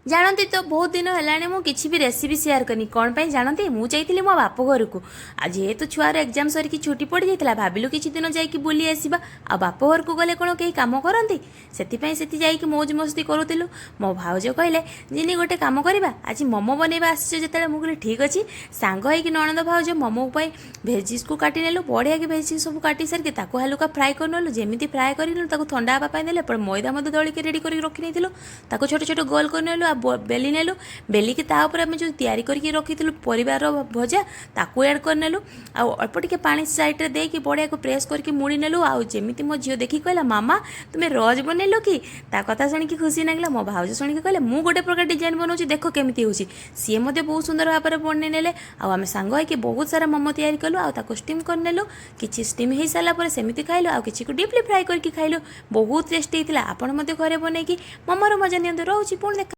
ଜାଣନ୍ତି ତ, ବହୁତ ଦିନ ହେଲାଣି ମୁଁ କିଛି ବି ରେସିପି ସେୟାର କରିନି। କ'ଣ ପାଇଁ ଜାଣନ୍ତି? ମୁଁ ଯାଇଥିଲି ମୋ ବାପ ଘରକୁ। ଆଉ ଯେହେତୁ ଛୁଆର ଏକ୍ଜାମ୍ ସରିକି ଛୁଟି ପଡ଼ିଯାଇଥିଲା, ଭାବିଲୁ କିଛି ଦିନ ଯାଇକି ବୁଲି ଆସିବା। ଆଉ ବାପ ଘରକୁ ଗଲେ କ'ଣ କେହି କାମ କରନ୍ତି? ସେଥିପାଇଁ ସେଠି ଯାଇକି ମୌଜ ମସ୍ତି କରୁଥିଲୁ। ମୋ ଭାଉଜ କହିଲେ, "ଜିନି, ଗୋଟେ କାମ କରିବା, ଆଜି ମୋମୋ ବନେଇବା ଆସିଛ ଯେତେବେଳେ।" ମୁଁ କହିଲି, "ଠିକ୍ ଅଛି।" ସାଙ୍ଗ ହେଇକି ନଣନ୍ଦ ଭାଉଜ ମୋମୋ ପାଇଁ ଭେଜିସ୍କୁ କାଟି ନେଲୁ। ବଢ଼ିଆକି ଭେଜିସ୍ ସବୁ କାଟି ସାରିକି ତାକୁ ହାଲୁକା ଫ୍ରାଏ କରିନେଲୁ। ଯେମିତି ଫ୍ରାଏ କରିନେଲୁ, ତାକୁ ଥଣ୍ଡା ହେବା ପାଇଁ ଦେଲେ। ଏପଟେ ମଇଦା ମଧ୍ୟ ଦଳିକି ରେଡ଼ି କରିକି ରଖି ନେଇଥିଲୁ। ତାକୁ ଛୋଟ ଛୋଟ ଗୋଲ କରିନେଲୁ ଆଉ ବେଲି ନେଲୁ। ବେଲିକି ତା ଉପରେ ଆମେ ଯେଉଁ ତିଆରି କରିକି ରଖିଥିଲୁ ପରିବାର ଭଜା, ତାକୁ ଆଡ଼୍ କରିନେଲୁ। ଆଉ ଅଳ୍ପ ଟିକେ ପାଣି ସାଇଡ଼୍ରେ ଦେଇକି ବଢ଼ିଆକୁ ପ୍ରେସ୍ କରିକି ମୁଡ଼ି ନେଲୁ। ଆଉ ଯେମିତି ମୋ ଝିଅ ଦେଖିକି କହିଲା, "ମାମା, ତୁମେ ରଜ୍ ବନେଇଲ କି?" ତା କଥା ଶୁଣିକି ଖୁସି ଲାଗିଲା। ମୋ ଭାଉଜ ଶୁଣିକି କହିଲେ, "ମୁଁ ଗୋଟେ ପ୍ରକାର ଡିଜାଇନ୍ ବନାଉଛି, ଦେଖ କେମିତି ହେଉଛି।" ସିଏ ମଧ୍ୟ ବହୁତ ସୁନ୍ଦର ଭାବରେ ବନେଇ ନେଲେ। ଆଉ ଆମେ ସାଙ୍ଗ ହେଇକି ବହୁତ ସାରା ମୋମୋ ତିଆରି କଲୁ ଆଉ ତାକୁ ଷ୍ଟିମ୍ କରିନେଲୁ। କିଛି ଷ୍ଟିମ୍ ହେଇସାରିଲା ପରେ ସେମିତି ଖାଇଲୁ ଆଉ କିଛିକୁ ଡିପଲି ଫ୍ରାଏ କରିକି ଖାଇଲୁ। ବହୁତ ଟେଷ୍ଟି ହେଇଥିଲା। ଆପଣ ମଧ୍ୟ ଘରେ ବନେଇକି ମୋମୋର ମଜା ନିଅନ୍ତୁ। ରହୁଛି, ପୁଣି ଦେଖା।